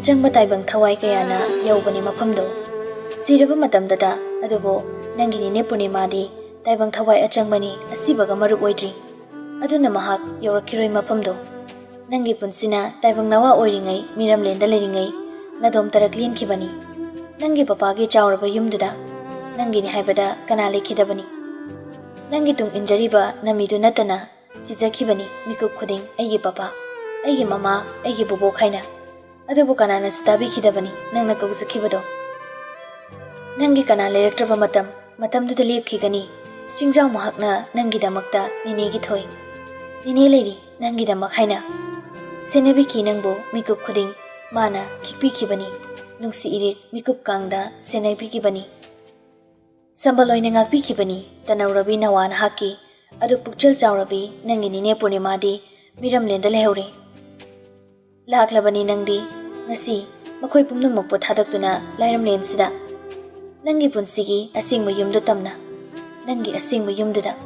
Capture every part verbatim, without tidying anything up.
ꯑꯆꯪꯕ ꯇꯥꯏꯕꯪ ꯊꯋꯥꯏ ꯀꯌꯥꯅ ꯌꯧꯕꯅꯤ ꯃꯐꯝꯗꯣ꯫ ꯁꯤꯔꯕ ꯃꯇꯝꯗꯇ, ꯑꯗꯨꯕꯨ ꯅꯪꯒꯤ ꯅꯤꯅꯦ ꯄꯨꯔꯅꯤꯃꯥꯗꯤ ꯇꯥꯏꯕꯪ ꯊꯋꯥꯏ ꯑꯆꯪꯕꯅꯤ, ꯑꯁꯤꯕꯒ ꯃꯔꯨꯞ ꯑꯣꯏꯗ꯭ꯔꯤ꯫ ꯑꯗꯨꯅ ꯃꯍꯥꯛ ꯌꯧꯔꯛꯈꯤꯔꯣꯏ ꯃꯐꯝꯗꯣ꯫ ꯅꯪꯒꯤ ꯄꯨꯟꯁꯤꯅ ꯇꯥꯏꯕꯪ ꯅꯋꯥ ꯑꯣꯏꯔꯤꯉꯩ, ꯃꯤꯔꯝꯂꯦꯟꯗ ꯂꯩꯔꯤꯉꯩ, ꯅꯗꯣꯝ ꯇꯔꯛ ꯂꯦꯟꯈꯤꯕꯅꯤ꯫ ꯅꯪꯒꯤ ꯄꯄꯥꯒꯤ ꯆꯥꯎꯔꯕ ꯌꯨꯝꯗꯨꯗ, ꯅꯪꯒꯤꯅꯤ ꯍꯥꯏꯕꯗ ꯀꯅꯥ ꯂꯩꯈꯤꯗꯕꯅꯤ? ꯅꯪꯒꯤ ꯇꯨꯡ ꯏꯟꯖꯔꯤꯕ ꯅꯃꯤꯗꯨ ꯅꯠꯇꯅ ꯊꯤꯖꯈꯤꯕꯅꯤ ꯃꯤꯀꯨꯞ ꯈꯨꯗꯤꯡ, "ꯑꯩꯒꯤ ꯄꯄꯥ, ꯑꯩꯒꯤ ꯃꯃꯥ, ꯑꯩꯒꯤ ꯕꯣꯕꯣꯛ" ꯍꯥꯏꯅ꯫ ꯑꯗꯨꯕꯨ ꯀꯅꯥꯅꯁꯨ ꯇꯥꯕꯤꯈꯤꯗꯕꯅꯤ ꯅꯪꯅ ꯀꯧꯖꯈꯤꯕꯗꯣ꯫ ꯅꯪꯒꯤ ꯀꯅꯥ ꯂꯩꯔꯛꯇ꯭ꯔꯕ ꯃꯇꯝ, ꯃꯇꯝꯗꯨꯗ ꯂꯦꯞꯈꯤꯒꯅꯤ꯫ ꯆꯤꯡꯖꯥꯎ ꯃꯍꯥꯛꯅ ꯅꯪꯒꯤꯗꯃꯛꯇ ꯅꯤꯅꯦꯒꯤ ꯊꯣꯏ, ꯅꯤꯅꯦ ꯂꯩꯔꯤ ꯅꯪꯒꯤꯗꯃꯛ ꯍꯥꯏꯅ꯫ ꯁꯦꯟꯅꯕꯤꯈꯤ ꯅꯪꯕꯨ ꯃꯤꯀꯨꯞ ꯈꯨꯗꯤꯡ, ꯃꯥꯅ ꯈꯤꯛꯄꯤꯈꯤꯕꯅꯤ꯫ ꯅꯨꯡꯁꯤ ꯏꯔꯤꯛ ꯃꯤꯀꯨꯞ ꯀꯥꯡꯗ ꯁꯦꯟꯅꯕꯤꯈꯤꯕꯅꯤ꯫ ꯁꯝꯕꯜ ꯑꯣꯏꯅ ꯉꯥꯛꯄꯤꯈꯤꯕꯅꯤ ꯇꯅꯧꯔꯕꯤ ꯅꯋꯥ ꯅꯍꯥꯛꯀꯤ꯫ ꯑꯗꯨ ꯄꯨꯛꯆꯦꯜ ꯆꯥꯎꯔꯕꯤ ꯅꯪꯒꯤ ꯅꯤꯅꯦ ꯄꯨꯔꯅꯤꯃꯥꯗꯤ ꯃꯤꯔꯝꯂꯦꯟꯗ ꯂꯩꯍꯧꯔꯦ꯫ ꯂꯥꯛꯂꯕꯅꯤ ꯅꯪꯗꯤ ꯉꯁꯤ, ꯃꯈꯣꯏ ꯄꯨꯝꯅꯃꯛꯄꯨ ꯊꯥꯗꯣꯛꯇꯨꯅ ꯂꯥꯏꯔꯝꯂꯦꯟꯁꯤꯗ, ꯅꯪꯒꯤ ꯄꯨꯟꯁꯤꯒꯤ ꯑꯁꯦꯡꯕ ꯌꯨꯝꯗ ꯇꯝꯅ, ꯅꯪꯒꯤ ꯑꯁꯦꯡꯕ ꯌꯨꯝꯗꯨꯗ꯫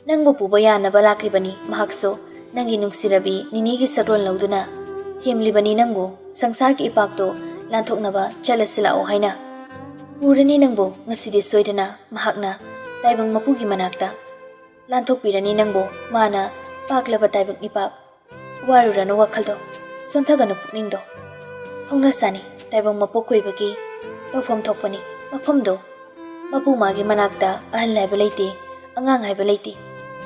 ꯅꯪꯕꯨ ꯄꯨꯕ ꯌꯥꯅꯕ ꯂꯥꯛꯂꯤꯕꯅꯤ ꯃꯍꯥꯛꯁꯨ, ꯅꯪꯒꯤ ꯅꯨꯡꯁꯤꯔꯕꯤ ꯅꯤꯅꯦꯒꯤ ꯁꯛꯂꯣꯟ ꯂꯧꯗꯨꯅ꯫ ꯊꯦꯝꯂꯤꯕꯅꯤ ꯅꯪꯕꯨ, ꯁꯪꯁꯥꯔꯒꯤ ꯏꯄꯥꯛꯇꯣ ꯂꯥꯟꯊꯣꯛꯅꯕ ꯆꯠꯂꯁꯤ ꯂꯥꯛꯑꯣ ꯍꯥꯏꯅ꯫ ꯄꯨꯔꯅꯤ ꯅꯪꯕꯨ ꯉꯁꯤꯗꯤ ꯁꯣꯏꯗꯅ ꯃꯍꯥꯛꯅ ꯇꯥꯏꯕꯪ ꯃꯄꯨꯒꯤ ꯃꯅꯥꯛꯇ꯫ ꯂꯥꯟꯊꯣꯛꯄꯤꯔꯅꯤ ꯅꯪꯕꯨ ꯃꯥꯅ, ꯄꯥꯛꯂꯕ ꯇꯥꯏꯕꯪ ꯏꯄꯥꯛ꯫ ꯋꯥꯔꯨꯔꯅꯨ ꯋꯥꯈꯜꯗꯣ, ꯁꯣꯟꯊꯒꯅꯨ ꯄꯨꯛꯅꯤꯡꯗꯣ꯫ ꯍꯧꯅꯁꯥꯅꯤ ꯇꯥꯏꯕꯪ ꯃꯄꯣꯛ ꯀꯣꯏꯕꯒꯤ ꯇꯧꯐꯝ ꯊꯣꯛꯄꯅꯤ ꯃꯐꯝꯗꯣ꯫ ꯃꯄꯨ ꯃꯥꯒꯤ ꯃꯅꯥꯛꯇ ꯑꯍꯜ ꯍꯥꯏꯕ ꯂꯩꯇꯦ, ꯑꯉꯥꯡ ꯍꯥꯏꯕ ꯂꯩꯇꯦ꯫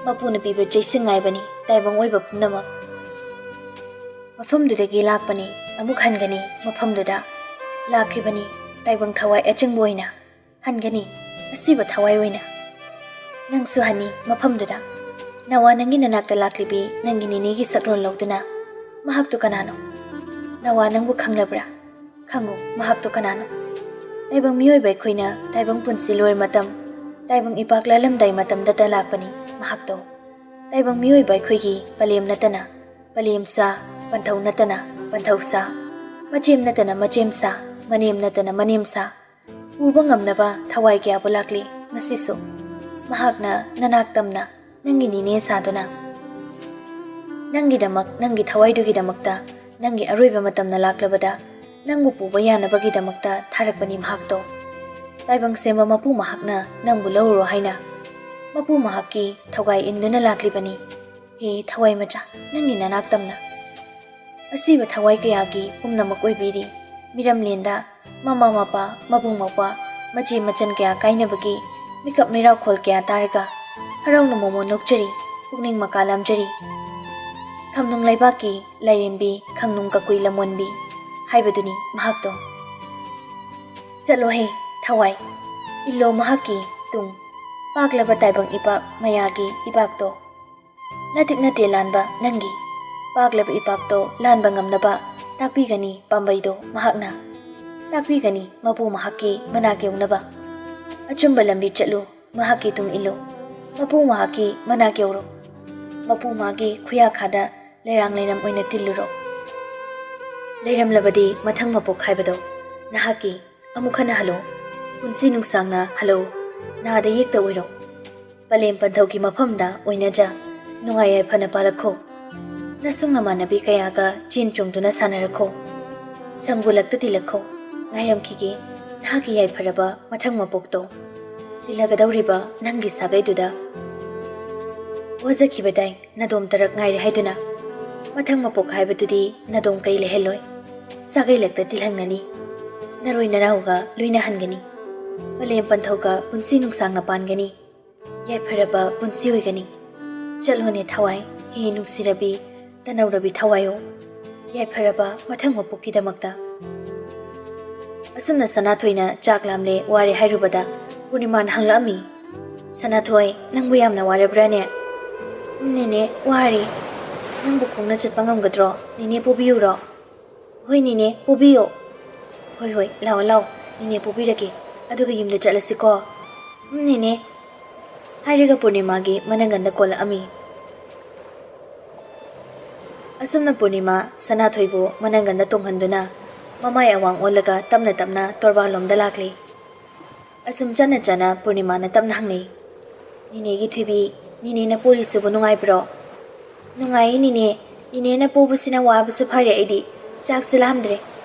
ꯃꯄꯨꯅ ꯄꯤꯕ ꯆꯩꯁꯤꯡ ꯉꯥꯏꯕꯅꯤ ꯇꯥꯏꯕꯪ ꯑꯣꯏꯕ ꯄꯨꯝꯅꯃꯛ꯫ ꯃꯐꯝꯗꯨꯗꯒꯤ ꯂꯥꯛꯄꯅꯤ, ꯑꯃꯨꯛ ꯍꯟꯒꯅꯤ ꯃꯐꯝꯗꯨꯗ꯫ ꯂꯥꯛꯈꯤꯕꯅꯤ ꯇꯥꯏꯕꯪ ꯊꯋꯥꯏ ꯑꯆꯪꯕ ꯑꯣꯏꯅ꯫ ꯍꯟꯒꯅꯤ ꯑꯁꯤꯕ ꯊꯋꯥꯏ ꯑꯣꯏꯅ꯫ ꯅꯪꯁꯨ ꯍꯟꯅꯤ ꯃꯐꯝꯗꯨꯗ꯫ ꯅꯋꯥ ꯅꯪꯒꯤ ꯅꯅꯥꯛꯇ ꯂꯥꯛꯂꯤꯕꯤ ꯅꯪꯒꯤ ꯅꯤꯅꯦꯒꯤ ꯁꯛꯂꯣꯟ ꯂꯧꯗꯨꯅ꯫ ꯃꯍꯥꯛꯇꯨ ꯀꯅꯥꯅꯣ? ꯅꯋꯥ ꯅꯪꯕꯨ ꯈꯪꯂꯕ꯭ꯔꯥ? ꯈꯪꯉꯨ, ꯃꯍꯥꯛꯇꯣ ꯀꯅꯥꯅꯣ? ꯇꯥꯏꯕꯪ ꯃꯤꯑꯣꯏꯕ ꯑꯩꯈꯣꯏꯅ ꯇꯥꯏꯕꯪ ꯄꯨꯟꯁꯤ ꯂꯣꯏꯔ ꯃꯇꯝ, ꯇꯥꯏꯕꯪ ꯏꯄꯥꯛ ꯂꯥꯜꯂꯝꯗꯥꯏ ꯃꯇꯝꯗꯇ ꯂꯥꯛꯄꯅꯤ ꯃꯍꯥꯛꯇꯣ꯫ ꯇꯥꯏꯕꯪ ꯃꯤꯑꯣꯏꯕ ꯑꯩꯈꯣꯏꯒꯤ ꯄꯂꯦꯝ ꯅꯠꯇꯅ ꯄꯂꯦꯝ ꯁꯥ, ꯄꯟꯊꯧ ꯅꯠꯇꯅ ꯄꯟꯊꯧ ꯁꯥ, ꯃꯆꯦꯝ ꯅꯠꯇꯅ ꯃꯆꯦꯝ ꯁꯥ, ꯃꯅꯦꯝ ꯅꯠꯇꯅ ꯃꯅꯦꯝ ꯁꯥ, ꯄꯨꯕ ꯉꯝꯅꯕ ꯊꯋꯥꯏ ꯀꯌꯥꯕꯨ ꯂꯥꯛꯂꯤ ꯉꯁꯤꯁꯨ꯫ ꯃꯍꯥꯛꯅ ꯅꯅꯥꯛ ꯇꯝꯅ ꯅꯪꯒꯤ ꯅꯤꯅꯦ ꯁꯥꯗꯨꯅ꯫ ꯅꯪꯒꯤꯗꯃꯛ, ꯅꯪꯒꯤ ꯊꯋꯥꯏꯗꯨꯒꯤꯗꯃꯛꯇ ꯅꯪꯒꯤ ꯑꯔꯣꯏꯕ ꯃꯇꯝꯅ ꯂꯥꯛꯂꯕꯗ ꯅꯪꯕꯨ ꯄꯨꯕ ꯌꯥꯅꯕꯒꯤꯗꯃꯛꯇ ꯊꯥꯔꯛꯄꯅꯤ ꯃꯍꯥꯛꯇꯣ꯫ ꯇꯥꯏꯕꯪ ꯁꯦꯝꯕ ꯃꯄꯨ ꯃꯍꯥꯛꯅ ꯅꯪꯕꯨ ꯂꯧꯔꯨꯔꯣ ꯍꯥꯏꯅ꯫ ꯃꯄꯨ ꯃꯍꯥꯛꯀꯤ ꯊꯧꯒꯥꯏ ꯏꯟꯗꯨꯅ ꯂꯥꯛꯂꯤꯕꯅꯤ꯫ ꯍꯦ ꯊꯋꯥꯏ ꯃꯆꯥ, ꯅꯪꯒꯤ ꯅꯅꯥꯛ ꯇꯝꯅ꯫ ꯑꯁꯤꯕ ꯊꯋꯥꯏ ꯀꯌꯥꯒꯤ ꯄꯨꯝꯅꯃꯛ ꯑꯣꯏꯕꯤꯔꯤ ꯃꯤꯔꯝꯂꯦꯟꯗ ꯃꯃꯥ ꯃꯄꯥ, ꯃꯕꯨꯡ ꯃꯧꯄ꯭ꯋꯥ, ꯃꯆꯦ ꯃꯆꯟ ꯀꯌꯥ ꯀꯥꯏꯅꯕꯒꯤ ꯃꯤꯀꯞ ꯃꯩꯔꯥꯎꯈꯣꯜ ꯀꯌꯥ ꯇꯥꯔꯒ ꯍꯔꯥꯎꯅ ꯃꯣꯃꯣꯟ ꯅꯣꯛꯆꯔꯤ, ꯄꯨꯛꯅꯤꯡ ꯃꯀꯥ ꯂꯥꯝꯖꯔꯤ꯫ ꯈꯝꯅꯨꯡ ꯂꯩꯕꯥꯛꯀꯤ ꯂꯥꯏꯔꯦꯝꯕꯤ, ꯈꯪꯅꯨꯡ ꯀꯀꯨꯏ ꯂꯝꯃꯣꯟꯕꯤ ꯍꯥꯏꯕꯗꯨꯅꯤ ꯃꯍꯥꯛꯇꯣ꯫ ꯆꯠꯂꯣꯍꯦ ꯊꯋꯥꯏ, ꯏꯜꯂꯣ ꯃꯍꯥꯛꯀꯤ ꯇꯨꯡ, ꯄꯥꯛꯂꯕ ꯇꯥꯏꯕꯪ ꯏꯄꯥꯛ ꯃꯌꯥꯒꯤ ꯏꯄꯥꯛꯇꯣ꯫ ꯅꯇꯤꯛ ꯅꯇꯦ ꯂꯥꯟꯕ ꯅꯪꯒꯤ ꯄꯥꯛꯂꯕ ꯏꯄꯥꯛꯇꯣ ꯂꯥꯟꯕ ꯉꯝꯅꯕ ꯇꯥꯛꯄꯤꯒꯅꯤ ꯄꯥꯝꯕꯩꯗꯣ ꯃꯍꯥꯛꯅ꯫ ꯇꯥꯛꯄꯤꯒꯅꯤ ꯃꯄꯨ ꯃꯍꯥꯛꯀꯤ ꯃꯅꯥꯛ ꯌꯧꯅꯕ꯫ ꯑꯆꯨꯝꯕ ꯂꯝꯕꯤ ꯆꯠꯂꯨ, ꯃꯍꯥꯛꯀꯤ ꯇꯨꯡ ꯏꯜꯂꯨ꯫ ꯃꯄꯨ ꯃꯍꯥꯛꯀꯤ ꯃꯅꯥꯛ ꯌꯧꯔꯣ꯫ ꯃꯄꯨ ꯃꯥꯒꯤ ꯈꯨꯌꯥꯈꯥꯗ ꯂꯩꯔꯥꯡ ꯂꯩꯅꯝ ꯑꯣꯏꯅ ꯇꯤꯜꯂꯨꯔꯣ꯫ ꯂꯩꯔꯝꯂꯕꯗꯤ ꯃꯊꯪ ꯃꯄꯣꯛ ꯍꯥꯏꯕꯗꯣ ꯅꯍꯥꯛꯀꯤ ꯑꯃꯨꯛ ꯍꯟꯅ ꯍꯜꯂꯣ꯫ ꯄꯨꯟꯁꯤ ꯅꯨꯡꯁꯥꯡꯅ ꯍꯜꯂꯣ꯫ ꯅꯥꯗ ꯌꯦꯛꯇ ꯑꯣꯏꯔꯣ꯫ ꯄꯂꯦꯝ ꯄꯟꯊꯧꯒꯤ ꯃꯐꯝꯗ ꯑꯣꯏꯅꯖ ꯅꯨꯡꯉꯥꯏ ꯌꯥꯏꯐꯅ ꯄꯥꯜꯂꯛꯈꯣ꯫ ꯅꯁꯨꯡ ꯅꯃꯥꯟꯅꯕꯤ ꯀꯌꯥꯒ ꯆꯦꯟ ꯆꯣꯡꯗꯨꯅ ꯁꯥꯟꯅꯔꯛꯈꯣ꯫ ꯁꯪꯒꯨꯂꯛꯇ ꯇꯤꯜꯂꯛꯈꯣ꯫ ꯉꯥꯏꯔꯝꯈꯤꯒꯦ ꯅꯍꯥꯛꯀꯤ ꯌꯥꯏꯐꯔꯕ ꯃꯊꯪ ꯃꯄꯣꯛꯇꯣ꯫ ꯇꯤꯜꯂꯒꯗꯧꯔꯤꯕ ꯅꯪꯒꯤ ꯁꯥꯒꯩꯗꯨꯗ꯫ ꯋꯥꯖꯈꯤꯕꯗꯥꯏ ꯅꯥꯗꯣꯝ ꯇꯔꯛ ꯉꯥꯏꯔꯦ ꯍꯥꯏꯗꯨꯅ꯫ ꯃꯊꯪ ꯃꯄꯣꯛ ꯍꯥꯏꯕꯗꯨꯗꯤ ꯅꯥꯗꯣꯝ ꯀꯩ ꯂꯩꯍꯜꯂꯣꯏ꯫ ꯁꯥꯒꯩꯂꯛꯇ ꯇꯤꯜꯍꯪꯅꯅꯤ꯫ ꯅꯔꯣꯏ ꯅꯔꯥꯎꯒ ꯂꯣꯏꯅꯍꯟꯒꯅꯤ꯫ ꯄꯂꯦꯝ ꯄꯟꯊꯧꯒ ꯄꯨꯟꯁꯤ ꯅꯨꯡꯁꯥꯡꯅ ꯄꯥꯟꯒꯅꯤ꯫ ꯌꯥꯏꯐꯔꯕ ꯄꯨꯟꯁꯤ ꯑꯣꯏꯒꯅꯤ꯫ ꯆꯠꯂꯣꯅꯦ ꯊꯋꯥꯏ, ꯍꯦ ꯅꯨꯡꯁꯤꯔꯕꯤ, ꯇꯅꯧꯔꯕꯤ ꯊꯋꯥꯏꯌꯣ꯫ ꯌꯥꯏꯐꯔꯕ ꯃꯊꯪ ꯃꯄꯣꯛꯀꯤꯗꯃꯛꯇ꯫ ꯑꯁꯨꯝꯅ ꯁꯅꯥꯊꯣꯏꯅ ꯆꯥꯛ ꯂꯥꯝꯂꯦ, ꯋꯥꯔꯦ ꯍꯥꯏꯔꯨꯕꯗ ꯄꯨꯔꯅꯤꯃꯥꯅ ꯍꯪꯂꯛꯑꯝꯃꯤ, "ꯁꯅꯥꯊꯣꯏ, ꯅꯪꯕꯨ ꯌꯥꯝꯅ ꯋꯥꯔꯕ꯭ꯔꯥꯅꯦ?" "ꯎꯝ, ꯅꯦꯅꯦ, ꯋꯥꯔꯦ꯫ ꯅꯪꯕꯨ ꯈꯣꯡꯅ ꯆꯠꯄ ꯉꯝꯒꯗ꯭ꯔꯣ? ꯅꯦꯅꯦ ꯄꯨꯕꯤꯌꯨꯔꯣ?" "ꯍꯣꯏ ꯅꯦꯅꯦ, ꯄꯨꯕꯤꯌꯣ꯫" "ꯍꯣꯏ, ꯍꯣꯏ, ꯂꯥꯛꯑꯣ, ꯂꯥꯛꯑꯣ, ꯅꯦꯅꯦ ꯄꯨꯕꯤꯔꯒꯦ꯫ ꯑꯗꯨꯒ ꯌꯨꯝꯗ ꯆꯠꯂꯁꯤꯀꯣ?" "ꯎꯝ, ꯅꯦꯅꯦ꯫" ꯍꯥꯏꯔꯒ ꯄꯨꯔꯅꯤꯃꯥꯒꯤ ꯃꯅꯪꯒꯟꯗ ꯀꯣꯜꯂꯛꯑꯝꯃꯤ꯫ ꯑꯁꯨꯝꯅ ꯄꯨꯔꯅꯤꯃꯥ ꯁꯅꯥꯊꯣꯏꯕꯨ ꯃꯅꯪꯒꯟꯗ ꯇꯣꯡꯍꯟꯗꯨꯅ ꯃꯃꯥꯏ ꯑꯋꯥꯡ ꯑꯣꯜꯂꯒ ꯇꯞꯅ ꯇꯞꯅ ꯇꯣꯔꯕꯥꯟꯂꯣꯝꯗ ꯂꯥꯛꯂꯤ꯫ ꯑꯁꯨꯝ ꯆꯠꯅ ꯆꯠꯅ ꯄꯨꯔꯅꯤꯃꯥꯅ ꯇꯞꯅ ꯍꯪꯅꯩ, "ꯅꯦꯅꯦꯒꯤ ꯊꯣꯏꯕꯤ, ꯅꯦꯅꯦꯅ ꯄꯣꯔꯤꯁꯤꯕꯨ ꯅꯨꯡꯉꯥꯏꯕ꯭ꯔꯣ?" "ꯅꯨꯡꯉꯥꯏꯌꯦ ꯅꯦꯅꯦ, ꯏꯅꯦꯅ ꯄꯣꯕꯁꯤꯅ ꯋꯥꯕꯁꯨ ꯐꯔꯦ ꯑꯩꯗꯤ꯫ ꯆꯥꯛꯁꯨ ꯂꯥꯝꯗ꯭ꯔꯦ꯫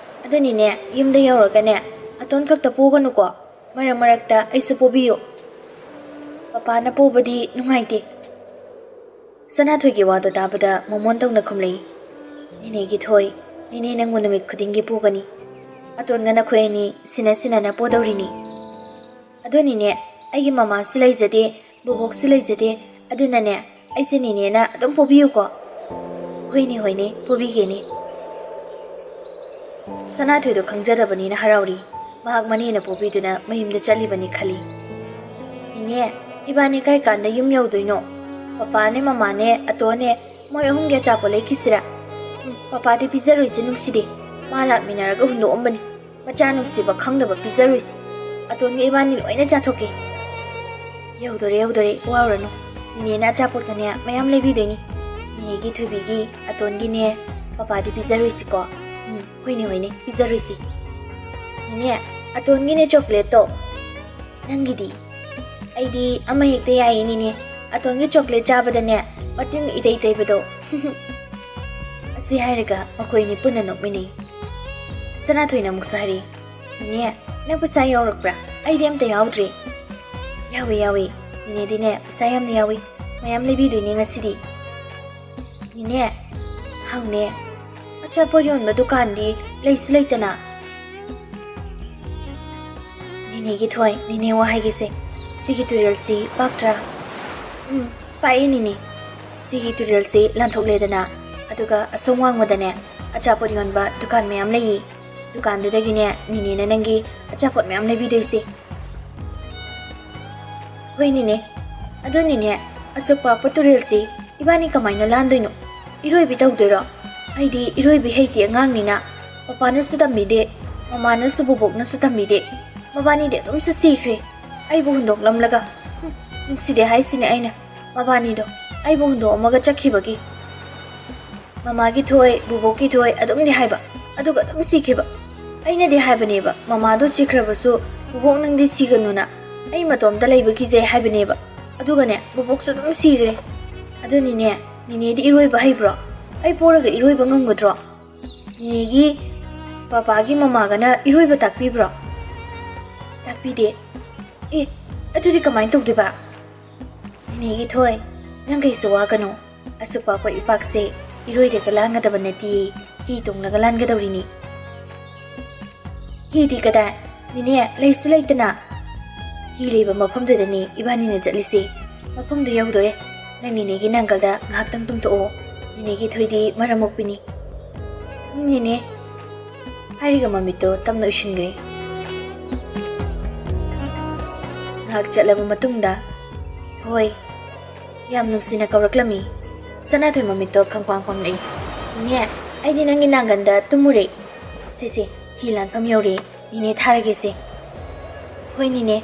ꯑꯗꯨꯅꯤꯅꯦ, ꯌꯨꯝꯗ ꯌꯧꯔꯒꯅꯦ, ꯑꯇꯣꯟ ꯈꯛꯇ ꯄꯣꯒꯅꯨꯀꯣ꯫ ꯃꯔꯛ ꯃꯔꯛꯇ ꯑꯩꯁꯨ ꯄꯣꯕꯤꯌꯨ꯫ ꯄꯄꯥꯅ ꯄꯣꯕꯗꯤ ꯅꯨꯡꯉꯥꯏꯇꯦ꯫ ꯁꯅꯥꯊꯣꯏꯒꯤ ꯋꯥꯗꯣ ꯇꯥꯕꯗ ꯃꯣꯃꯣꯟ ꯇꯧꯅ ꯈꯨꯝꯂꯛꯏ꯫ "ꯅꯦꯅꯦꯒꯤ ꯊꯣꯏ, ꯅꯦꯅꯦ ꯅꯪꯕꯨ ꯅꯨꯃꯤꯠ ꯈꯨꯗꯤꯡꯒꯤ ꯄꯨꯒꯅꯤ꯫ ꯑꯇꯣꯟꯒ ꯅꯈꯣꯏ ꯑꯅꯤ ꯁꯤꯟꯅ ꯁꯤꯟꯅꯅ ꯄꯣꯗꯧꯔꯤꯅꯤ꯫ ꯑꯗꯨꯅꯤꯅꯦ, ꯑꯩꯒꯤ ꯃꯃꯥꯁꯨ ꯂꯩꯖꯗꯦ, ꯕꯣꯕꯣꯛꯁꯨ ꯂꯩꯖꯗꯦ, ꯑꯗꯨꯅꯅꯦ, ꯑꯩꯁꯦ ꯅꯦꯅꯦꯅ ꯑꯗꯨꯝ ꯄꯣꯕꯤꯌꯨꯀꯣ꯫" "ꯍꯣꯏꯅꯦ, ꯍꯣꯏꯅꯦ, ꯄꯣꯕꯤꯒꯦꯅꯦ꯫" ꯁꯅꯥꯊꯣꯏꯗꯣ ꯈꯪꯖꯗꯕꯅꯤꯅ ꯍꯔꯥꯎꯔꯤ꯫ ꯃꯍꯥꯛ ꯃꯅꯦꯅ ꯄꯣꯕꯤꯗꯨꯅ ꯃꯌꯨꯝꯗ ꯆꯠꯂꯤꯕꯅꯤ ꯈꯜꯂꯤ꯫ "ꯅꯦꯅꯦ, ꯏꯕꯥꯅꯤ ꯀꯥꯏ ꯀꯥꯟꯗ ꯌꯨꯝ ꯌꯧꯗꯣꯏꯅꯣ? ꯄꯄꯥꯅꯦ, ꯃꯃꯥꯅꯦ, ꯑꯇꯣꯟꯅꯦ, ꯃꯣꯏ ꯑꯍꯨꯝꯒꯤ ꯑꯆꯥꯄꯣꯠ ꯂꯩꯈꯤꯁꯤꯔꯥ?" "ꯎꯝ, ꯄꯄꯥꯗꯤ ꯄꯤꯖꯔꯣꯏꯁꯦ, ꯅꯨꯡꯁꯤꯗꯦ꯫ ꯃꯥ ꯂꯥꯛꯃꯤꯟꯅꯔꯒ ꯍꯨꯟꯗꯣꯛꯑꯝꯕꯅꯤ꯫ ꯃꯆꯥ ꯅꯨꯡꯁꯤꯕ ꯈꯪꯗꯕ ꯄꯤꯖꯔꯣꯏꯁꯦ꯫ ꯑꯇꯣꯟꯒ ꯏꯕꯥꯅꯤ ꯂꯣꯏꯅ ꯆꯥꯊꯣꯛꯀꯦ꯫" "ꯌꯧꯗꯣꯔꯦ, ꯌꯧꯗꯣꯔꯦ, ꯋꯥꯔꯨꯔꯅꯨ꯫ ꯅꯦꯅꯦꯅ ꯑꯆꯥꯄꯣꯠꯀꯅꯦ ꯃꯌꯥꯝ ꯂꯩꯕꯤꯗꯣꯏꯅꯤ꯫ ꯅꯦꯅꯦꯒꯤ ꯊꯣꯏꯕꯤꯒꯤ, ꯑꯇꯣꯟꯒꯤꯅꯦ ꯄꯄꯥꯗꯤ ꯄꯤꯖꯔꯣꯏꯁꯤꯀꯣ꯫" "ꯎꯝ, ꯍꯣꯏꯅꯦ, ꯍꯣꯏꯅꯦ, ꯄꯤꯖꯔꯣꯏꯁꯤ꯫ ꯅꯦꯅꯦ, ꯑꯇꯣꯟꯒꯤꯅꯦ ꯆꯣꯀ꯭ꯂꯦꯠꯇꯣ꯫ ꯅꯪꯒꯤꯗꯤ?" "ꯑꯩꯗꯤ ꯑꯃ ꯍꯦꯛꯇ ꯌꯥꯏꯌꯦ ꯅꯦꯅꯦ꯫ ꯑꯇꯣꯟꯒꯤ ꯆꯣꯀ꯭ꯂꯦꯠ ꯆꯥꯕꯗꯅꯦ, ꯃꯇꯤꯟ ꯏꯇꯩ ꯇꯩꯕꯗꯣ꯫" ꯑꯁꯤ ꯍꯥꯏꯔꯒ ꯃꯈꯣꯏ ꯑꯅꯤ ꯄꯨꯟꯅ ꯅꯣꯛꯃꯤꯟꯅꯩ꯫ ꯁꯅꯥꯊꯣꯏꯅ ꯑꯃꯨꯛꯁꯨ ꯍꯥꯏꯔꯤ, "ꯅꯦꯅꯦ, ꯅꯪ ꯄꯩꯁꯥ ꯌꯥꯎꯔꯛꯄ꯭ꯔꯥ? ꯑꯩꯗꯤ ꯑꯝꯇ ꯌꯥꯎꯗ꯭ꯔꯤ꯫" "ꯌꯥꯎꯏ, ꯌꯥꯎꯏ꯫ ꯅꯦꯅꯦꯗꯤꯅꯦ ꯄꯩꯁꯥ ꯌꯥꯝꯅ ꯌꯥꯎꯏ꯫ ꯃꯌꯥꯝ ꯂꯩꯕꯤꯗꯣꯏꯅꯦ ꯉꯁꯤꯗꯤ꯫" "ꯅꯦꯅꯦ, ꯍꯪꯅꯦ, ꯑꯆꯥꯄꯣꯠ ꯌꯣꯟꯕ ꯗꯨꯀꯥꯟꯗꯤ ꯂꯩꯁꯨ ꯂꯩꯇꯅ꯫" "ꯅꯦꯅꯦꯒꯤ ꯊꯣꯏ, ꯅꯦꯅꯦ ꯋꯥ ꯍꯥꯏꯒꯦꯁꯦ꯫ ꯁꯤꯒꯤ ꯇꯨꯔꯦꯜꯁꯤ ꯄꯥꯛꯇ꯭ꯔꯥ?" "ꯎꯝ, ꯄꯥꯛꯏ ꯅꯦꯅꯦ꯫ ꯁꯤꯒꯤ ꯇꯨꯔꯦꯜꯁꯤ ꯂꯥꯟꯊꯣꯛꯂꯦꯗꯅ, ꯑꯗꯨꯒ ꯑꯁꯣꯝ ꯋꯥꯡꯃꯗꯅꯦ ꯑꯆꯥꯄꯣꯠ ꯌꯣꯟꯕ ꯗꯨꯀꯥꯟ ꯃꯌꯥꯝ ꯂꯩꯌꯦ꯫ ꯗꯨꯀꯥꯟꯗꯨꯗꯒꯤꯅꯦ ꯅꯦꯅꯦꯅ ꯅꯪꯒꯤ ꯑꯆꯥꯄꯣꯠ ꯃꯌꯥꯝ ꯂꯩꯕꯤꯗꯣꯏꯁꯦ꯫" "ꯍꯣꯏ ꯅꯦꯅꯦ꯫ ꯑꯗꯣ ꯅꯦꯅꯦ, ꯑꯁꯨꯛ ꯄꯥꯛꯄ ꯇꯨꯔꯦꯜꯁꯤ ꯏꯕꯥꯅꯤ ꯀꯃꯥꯏꯅ ꯂꯥꯟꯗꯣꯏꯅꯣ? ꯏꯔꯣꯏꯕꯤ ꯇꯧꯗꯣꯏꯔꯣ? ꯑꯩꯗꯤ ꯏꯔꯣꯏꯕꯤ ꯍꯩꯇꯦ ꯑꯉꯥꯡꯅꯤꯅ꯫ ꯄꯄꯥꯅꯁꯨ ꯇꯝꯕꯤꯗꯦ, ꯃꯃꯥꯅꯁꯨ ꯕꯣꯕꯣꯛꯅꯁꯨ ꯇꯝꯕꯤꯗꯦ꯫ ꯃꯕꯥꯅꯤꯗꯤ ꯑꯗꯨꯝꯁꯨ ꯁꯤꯈ꯭ꯔꯦ꯫ ꯑꯩꯕꯨ ꯍꯨꯟꯗꯣꯛꯂꯝꯂꯒ꯫ ꯍꯨꯝ, ꯅꯨꯡꯁꯤꯗꯦ ꯍꯥꯏꯁꯤꯅꯦ ꯑꯩꯅ ꯃꯕꯥꯅꯤꯗꯣ꯫ ꯑꯩꯕꯨ ꯍꯨꯟꯗꯣꯛꯑꯝꯃꯒ ꯆꯠꯈꯤꯕꯒꯤ꯫ ꯃꯃꯥꯒꯤ ꯊꯣꯏ, ꯕꯣꯕꯣꯛꯀꯤ ꯊꯣꯏ ꯑꯗꯨꯝꯗꯤ ꯍꯥꯏꯕ, ꯑꯗꯨꯒ ꯑꯗꯨꯝ ꯁꯤꯈꯤꯕ꯫ ꯑꯩꯅꯗꯤ ꯍꯥꯏꯕꯅꯦꯕ, ꯃꯃꯥꯗꯣ ꯁꯤꯈ꯭ꯔꯕꯁꯨ ꯕꯣꯕꯣꯛ ꯅꯪꯗꯤ ꯁꯤꯒꯅꯨꯅ꯫ ꯑꯩ ꯃꯇꯣꯝꯇ ꯂꯩꯕ ꯀꯤꯖꯩ ꯍꯥꯏꯕꯅꯦꯕ꯫ ꯑꯗꯨꯒꯅꯦ, ꯕꯣꯕꯣꯛꯁꯨ ꯑꯗꯨꯝ ꯁꯤꯈ꯭ꯔꯦ꯫ ꯑꯗꯨꯅꯤꯅꯦ, ꯅꯦꯅꯦꯗꯤ ꯏꯔꯣꯏꯕ ꯍꯩꯕ꯭ꯔꯣ? ꯑꯩ ꯄꯣꯔꯒ ꯏꯔꯣꯏꯕ ꯉꯝꯒꯗ꯭ꯔꯣ? ꯅꯤꯅꯦꯒꯤ ꯄꯥꯄꯥꯒꯤ ꯃꯃꯥꯒꯅ ꯏꯔꯣꯏꯕ ꯇꯥꯛꯄꯤꯕ꯭ꯔꯣ? ꯇꯥꯛꯄꯤꯗꯦ꯫ ꯑꯦ, ꯑꯗꯨꯗꯤ ꯀꯃꯥꯏꯅ ꯇꯧꯗꯣꯏꯕ? ꯅꯤꯅꯦꯒꯤ ꯊꯣꯏ, ꯅꯪ ꯀꯩꯁꯨ ꯋꯥꯒꯅꯨ꯫ ꯑꯁꯨꯛ ꯄꯥꯛꯄ ꯏꯄꯥꯛꯁꯦ ꯏꯔꯣꯏꯔꯒ ꯂꯥꯟꯒꯗꯕ ꯅꯠꯇꯤꯌꯦ, ꯍꯤ ꯇꯣꯡꯂꯒ ꯂꯥꯟꯒꯗꯧꯔꯤꯅꯤ꯫ ꯍꯤꯗꯤ ꯀꯗꯥꯏ? ꯅꯤꯅꯦ, ꯂꯩꯁꯨ ꯂꯩꯇꯅ꯫ ꯍꯤ ꯂꯩꯕ ꯃꯐꯝꯗꯨꯗꯅꯤ ꯏꯕꯥꯅꯤꯅ ꯆꯠꯂꯤꯁꯦ꯫ ꯃꯐꯝꯗꯨ ꯌꯧꯗꯣꯔꯦ꯫ ꯅꯪ ꯅꯤꯅꯦꯒꯤ ꯅꯥꯡꯒꯜꯗ ꯉꯥꯏꯍꯥꯛꯇꯪ ꯇꯨꯝꯊꯣꯛꯑꯣ꯫ ꯅꯤꯅꯦꯒꯤ ꯊꯣꯏꯗꯤ ꯃꯔꯝ ꯃꯣꯛꯄꯤꯅꯤ꯫ ꯎꯝ, ꯅꯤꯅꯦ꯫ ꯍꯥꯏꯔꯒ ꯃꯃꯤꯠꯇꯣ ꯇꯞꯅ ꯎꯏꯁꯤꯟꯈ꯭ꯔꯦ꯫ ꯉꯥꯏꯍꯥꯛ ꯆꯠꯂꯕ ꯃꯇꯨꯡꯗ, ꯍꯣꯏ, ꯌꯥꯝ ꯅꯨꯡꯁꯤꯅ ꯀꯧꯔꯛꯂꯝꯃꯤ꯫ ꯁꯅꯥꯊꯣꯏ ꯃꯃꯤꯠꯇꯣ ꯈꯪꯄꯥꯡ ꯄꯥꯡꯂꯛꯏ꯫ "ꯅꯤꯅꯦ, ꯑꯩꯗꯤ ꯅꯪꯒꯤ ꯅꯥꯡꯒꯟꯗ ꯇꯨꯝꯃꯨꯔꯦ꯫ ꯁꯦ ꯁꯦ, ꯍꯤ ꯂꯥꯟꯐꯝ ꯌꯧꯔꯦ꯫ ꯅꯤꯅꯦ ꯊꯥꯔꯒꯦꯁꯦ꯫" "ꯍꯣꯏ ꯅꯤꯅꯦ꯫"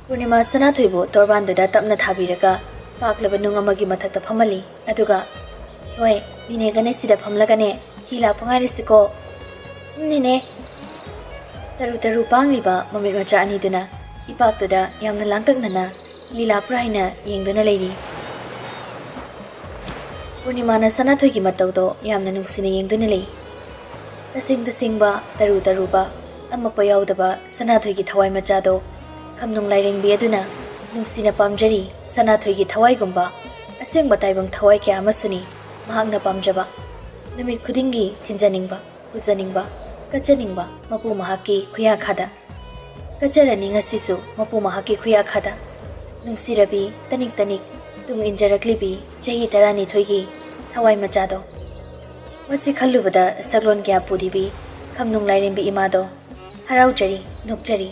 ꯄꯨꯔꯅꯤꯃꯥ ꯁꯅꯥꯊꯣꯏꯕꯨ ꯇꯣꯔꯕꯥꯟꯗꯨꯗ ꯇꯞꯅ ꯊꯥꯕꯤꯔꯒ ꯄꯥꯛꯂꯕ ꯅꯨꯡ ꯑꯃꯒꯤ ꯃꯊꯛꯇ ꯐꯝꯍꯜꯂꯤ꯫ ꯑꯗꯨꯒ, "ꯊꯣꯏ, ꯅꯤꯅꯦꯒꯅꯦ ꯁꯤꯗ ꯐꯝꯂꯒꯅꯦ ꯍꯤ ꯂꯥꯛꯄ ꯉꯥꯏꯔꯁꯤꯀꯣ꯫" "ꯎꯝ, ꯅꯤꯅꯦ꯫" ꯇꯔꯨ ꯇꯔꯨ ꯄꯥꯡꯂꯤꯕ ꯃꯃꯤꯠ ꯃꯆꯥ ꯑꯅꯤꯗꯨꯅ ꯏꯄꯥꯛꯇꯨꯗ ꯌꯥꯝꯅ ꯂꯥꯡꯇꯛꯅꯅ ꯍꯤ ꯂꯥꯛꯄ꯭ꯔꯥ ꯍꯥꯏꯅ ꯌꯦꯡꯗꯨꯅ ꯂꯩꯔꯤ꯫ ꯄꯨꯔꯅꯤꯃꯥꯅ ꯁꯅꯥꯊꯣꯏꯒꯤ ꯃꯇꯧꯗꯣ ꯌꯥꯝꯅ ꯅꯨꯡꯁꯤꯅ ꯌꯦꯡꯗꯨꯅ ꯂꯩ꯫ ꯇꯁꯦꯡ ꯇꯁꯦꯡꯕ, ꯇꯔꯨ ꯇꯔꯨꯕ, ꯑꯃꯛꯄ ꯌꯥꯎꯗꯕ ꯁꯅꯥꯊꯣꯏꯒꯤ ꯊꯋꯥꯏ ꯃꯆꯥꯗꯣ ꯈꯝꯅꯨꯡ ꯂꯥꯏꯔꯦꯝꯕꯤ ꯑꯗꯨꯅ ꯅꯨꯡꯁꯤꯅ ꯄꯥꯝꯖꯔꯤ꯫ ꯁꯅꯥꯊꯣꯏꯒꯤ ꯊꯋꯥꯏꯒꯨꯝꯕ ꯑꯁꯦꯡꯕ ꯇꯥꯏꯕꯪ ꯊꯋꯥꯏ ꯀꯌꯥ ꯑꯃꯁꯨꯅꯤ ꯃꯍꯥꯛꯅ ꯄꯥꯝꯖꯕ꯫ ꯅꯨꯃꯤꯠ ꯈꯨꯗꯤꯡꯒꯤ ꯊꯤꯟꯖꯅꯤꯡꯕ, ꯄꯨꯖꯅꯤꯡꯕ, ꯀꯠꯆꯅꯤꯡꯕ ꯃꯄꯨ ꯃꯍꯥꯛꯀꯤ ꯈꯨꯌꯥꯈꯥꯗ꯫ ꯀꯠꯆꯔꯅꯤ ꯉꯁꯤꯁꯨ ꯃꯄꯨ ꯃꯍꯥꯛꯀꯤ ꯈꯨꯌꯥꯈꯥꯗ꯫ ꯅꯨꯡꯁꯤꯔꯕꯤ, ꯇꯅꯤꯛ ꯇꯅꯤꯛ ꯇꯨꯡ ꯏꯟꯖꯔꯛꯂꯤꯕꯤ ꯆꯍꯤ ꯇꯔꯥꯅꯤꯊꯣꯏꯒꯤ ꯊꯋꯥꯏ ꯃꯆꯥꯗꯣ꯫ ꯃꯁꯤ ꯈꯜꯂꯨꯕꯗ ꯁꯛꯂꯣꯟ ꯀꯌꯥ ꯄꯨꯔꯤꯕꯤ ꯈꯝꯅꯨꯡ ꯂꯥꯏꯔꯦꯝꯕꯤ ꯏꯃꯥꯗꯣ ꯍꯔꯥꯎꯖꯔꯤ, ꯅꯣꯛꯆꯔꯤ,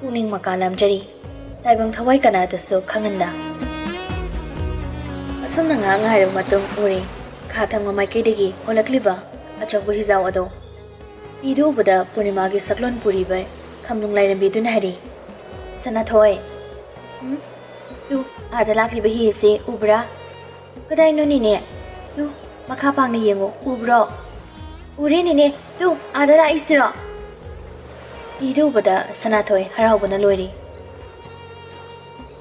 ꯄꯨꯛꯅꯤꯡ ꯃꯀꯥ ꯂꯥꯝꯖꯔꯤ꯫ ꯇꯥꯏꯕꯪ ꯊꯋꯥꯏ ꯀꯅꯥꯗꯁꯨ ꯈꯪꯍꯟꯗ꯫ ꯑꯁꯨꯝꯅ ꯉꯥꯏꯍꯥꯛ ꯉꯥꯏꯔꯕ ꯃꯇꯨꯡ ꯎꯔꯦ, ꯈꯥ ꯊꯪꯕ ꯃꯥꯏꯀꯩꯗꯒꯤ ꯍꯣꯜꯂꯛꯂꯤꯕ ꯑꯆꯧꯕ ꯍꯤꯖꯥꯎ ꯑꯗꯣ꯫ ꯍꯤꯗꯨ ꯎꯕꯗ ꯄꯨꯔꯅꯤꯃꯥꯒꯤ ꯁꯛꯂꯣꯟ ꯄꯨꯔꯤꯕ ꯈꯝꯅꯨꯡ ꯂꯥꯏꯔꯦꯝꯕꯤꯗꯨꯅ ꯍꯥꯏꯔꯤ, "ꯁꯅꯥꯊꯣꯏ꯫" "ꯎꯝ? ꯇꯨ, ꯑꯥꯗ ꯂꯥꯛꯂꯤꯕ ꯍꯤ ꯑꯁꯤ ꯎꯕ꯭ꯔꯥ?" "ꯀꯗꯥꯏꯅꯣ ꯅꯤꯅꯦ?" "ꯇꯨ, ꯃꯈꯥ ꯄꯥꯡꯅ ꯌꯦꯡꯉꯨ, ꯎꯕ꯭ꯔꯣ?" "ꯎꯔꯦ ꯅꯤꯅꯦ, ꯇꯨ, ꯑꯥꯗ ꯂꯥꯛꯏꯁꯤꯔꯣ?" ꯍꯤꯗꯨ ꯎꯕꯗ ꯁꯅꯥꯊꯣꯏ ꯍꯔꯥꯎꯕꯅ ꯂꯣꯏꯔꯤ꯫